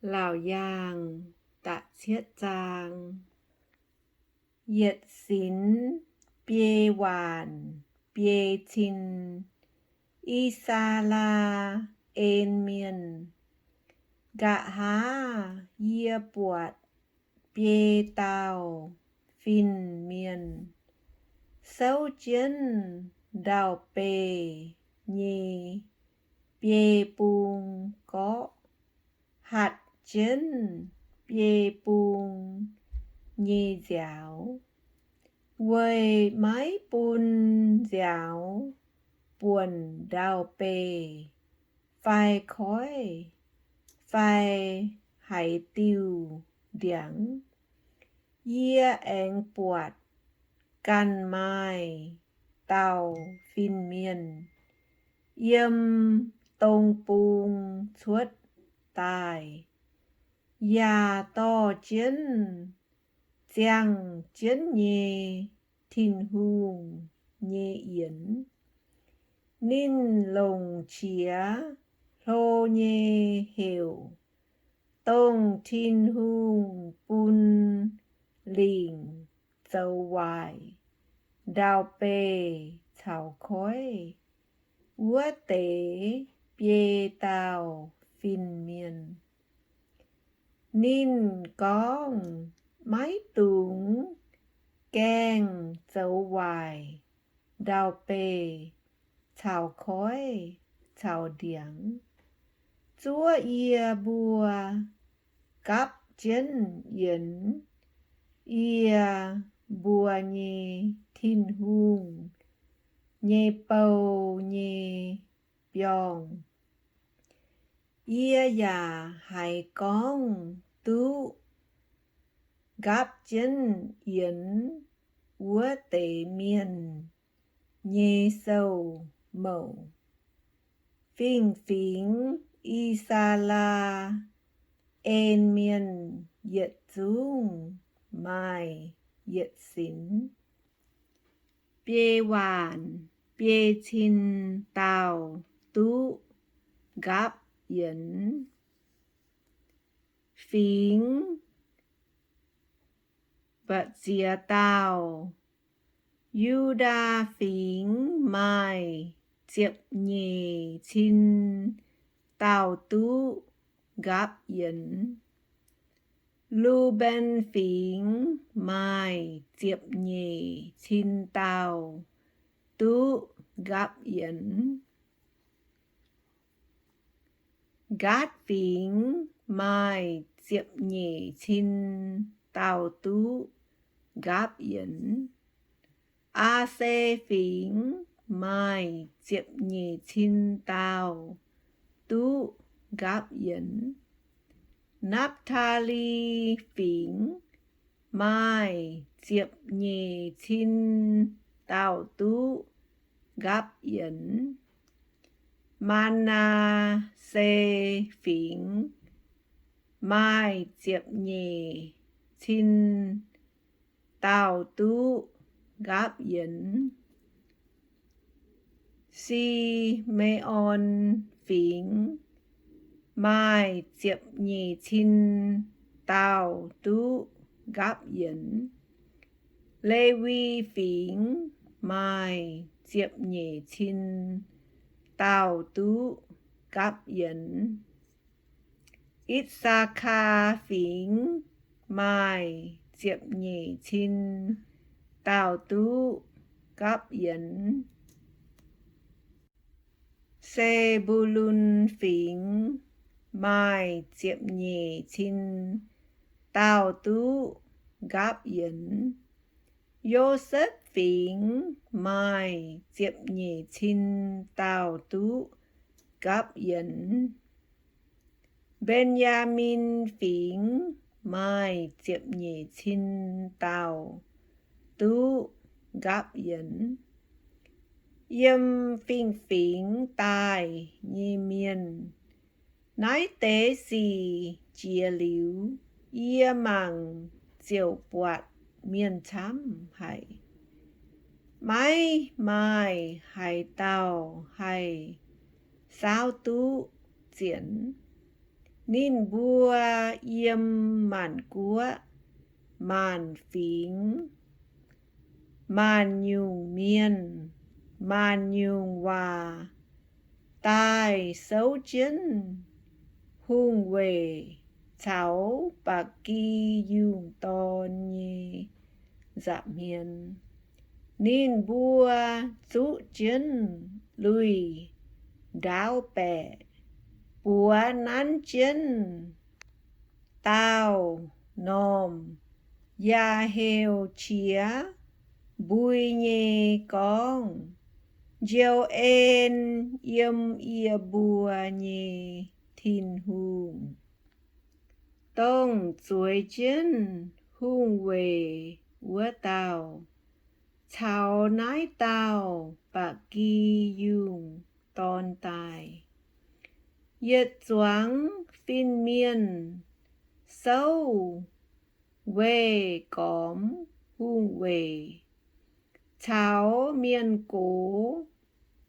Laauc Yaangh da'cietv zaang. Yietc sinx biei waanc biei cin, I^saa^laa^en Mienh, nqa'haav yie buatc biei dauh fin-mienh souv jienv ndau-beih nyei biei bung gorqv, hatc jienv biei bung nyei nziaaux, weic maiv bun nziaaux buonc ndau-beih fai koiv fai haaix diuh ndiangx. Yie aengx buatc ganh maaih dauh fin-mienh yiem dong bung cuotv daaih, yaac dorh jienv ziangh jienv nyei Tin-Hungh nyei yienx. Ninh longc qiex hlo nyei heuc, dongh Tin-Hungh bun lingc zoux waaic ndau-beih caux koiv wuov deix biei dauh fin-mienh. Ninh gorngv, Maiv dungx gaengh zoux waaic ndau-beih caux koiv caux ndiangx. Zuov yie mbuo gapv jienv yienx yie mbuo nyei Tin-Hungh nyei bou nyei biorngh. Yie yaac haiz gorngv duqv nqapv jienv yienx wuov deix mienh nyei sou-mouc. Fingx-fingx I^saa^laa^en Mienh yietc zungv maaih yietc sinx biei waanc biei cin dauh duqv nqapv yienx. Fingx Mba'ziex Dauh. Yu^ndaa Fingx maaih ziepc nyeic cin dauh duqv nqapv yienx. Lu^mben Fingx maaih ziepc nyeic cin dauh duqv nqapv yienx. Gaatv Fingx maaih ziepc nyeic cin dauh duqv nqapv yienx. Aa^se Fingx maaih ziepc nyeic cin dauh duqv nqapv yienx. Napv^taa^li Fingx maaih ziepc nyeic cin dauh duqv nqapv yienx. Maa^naa^se Fingx maaih ziepc nyeic cin dauh duqv nqapv yienx. Si^me^on Fingx maaih ziepc nyeic cin dauh duqv nqapv yienx. Lewi Fingx maaih ziepc nyeic cin dauh duqv nqapv yienx. Itc^saa^kaa Fingx maaih ziepc nyeic cin dauh duqv nqapv yienx. Se^mbu^lun Fingx maaih ziepc nyeic cin dauh duqv nqapv yienx. Yosepv Fingx maaih ziepc nyeic cin dauh duqv nqapv yienx. Mben^yaa^min Fingx maaih ziepc nyeic cin dauh duqv nqapv yienx. Yiem fingx-fingx daaih nyei mienh, naaiv deix sic jiex liuz, yie mangc ziouc buatc mienh camv haic. Maiv maaih haaix dauh haih saauv duqv zienx. Ninh mbuo yiem maanc guoqv, maanc fingx, maanc nyungc mienh, maanc nyungc waac daaih souv jienv hungh weic caux ba'gi yungh dorn nyei nza'hmien. Ninh mbuo zuqv jienv lui-ndaauv baeqc, buoz nanv jienv daauh normh, yaac heuc qiex mbui nyei gorngv, Njoux en yiem yie mbuo nyei Tin-Hungh, dongh zueiz jienv hungh weic wuov dauh, caux naaiv dauh ba'gi yungh dorn daaih. Yietc zuangx fin-mienh souv weih gormx hungh weic, caux mienh gox,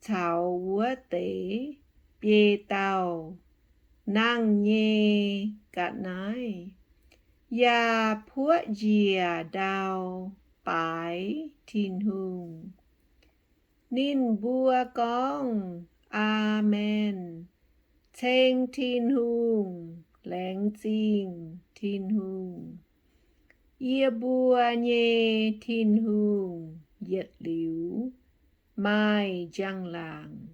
caux wuov deix biei dauh nangh nyei ga'naaiv, yaac puoqv njiec ndau baaix Tin-Hungh. Ninh mbuo gorngv, Aamen. Ceng Tin-Hungh, laengz zingh Tin-Hungh. Yie mbuo nyei Tin-Hungh yietc liuz maaih njang-laangc,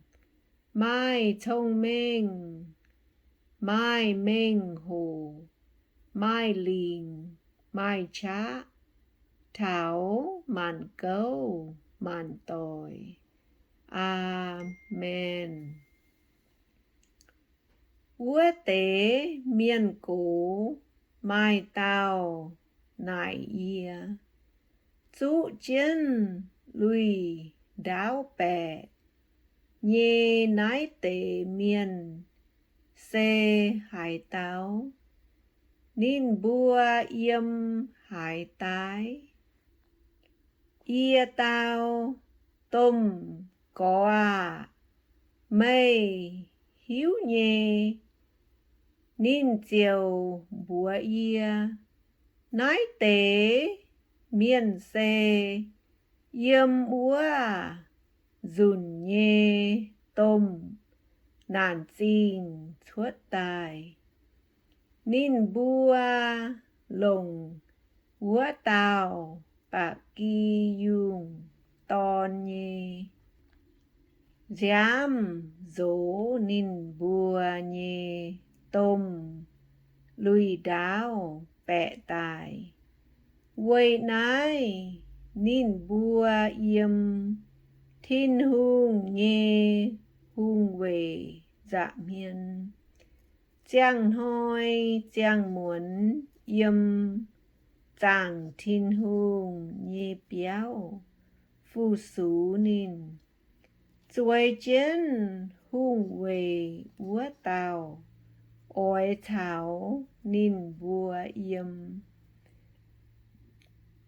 maaih cong-mengh, maaih mengh hoc, maaih lingc, maaih qaqv, taux maanc gouv maanc doic. Aamen. Wuov deix mienh gox maaih dauh naaic yie, Zuqv jienv lui-ndaauv baeqc nyei naaiv deix mienh se haaix dauh? Ninh mbuo yiem haaix daaih? Yie dau, Domh Gorx aah! Meih hiuv nyei. Ninh ziouc mbuox yie, Naaiv deix mienh se yiem wuov nzunc nyei domh naanc zingh cuotv daaih. Ninh mbuo longc wuov dauh ba'gi yungh dorn nyei nziaamv nzox ninh mbuo nyei domh lui-ndaauv baeqc daaih. Weic naaiv ninh mbuo yiem Tin-Hungh nyei hungh weic nza'hmien, ziangh hnoi ziangh muonz yiem zaangc Tin-Hungh nyei biauv fu-sux ninh. Zueiz jienv hungh weic wuov dauh oix caux ninh mbuo yiem,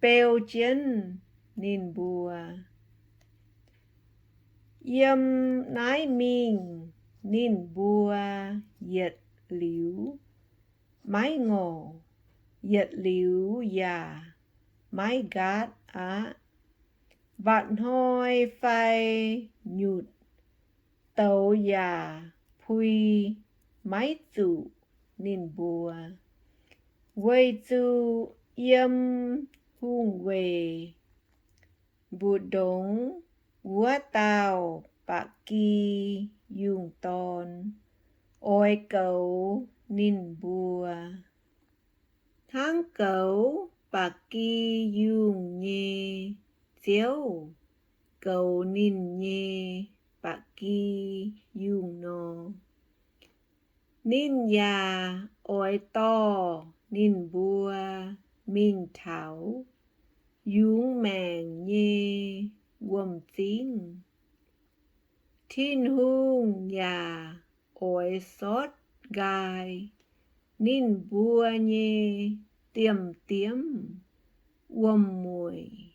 beu jienv ninh mbuo. Yiem naaiv mingh ninh mbuo yietc liuz maiv ngorc, yietc liuz yaac maiv nqaatv aqv. Mba'hnoi fai nyutc douz yaac pui maiv zuqc ninh mbuo, weic zuqc yiem hungh weic mbu'ndongx wuov dauh ba'gi yungh dorn oix goux ninh mbuo. Hnangv goux ba'gi yungh nyei ziouv goux ninh nyei ba'gi yungh nor, ninh yaac oix dorh ninh mbuo mingh taux yungz maengc nyei wuom-zingv. Tin-Hungh yaac oix sortv nqaai ninh mbuo nyei diemv-diemv wuom-mueic.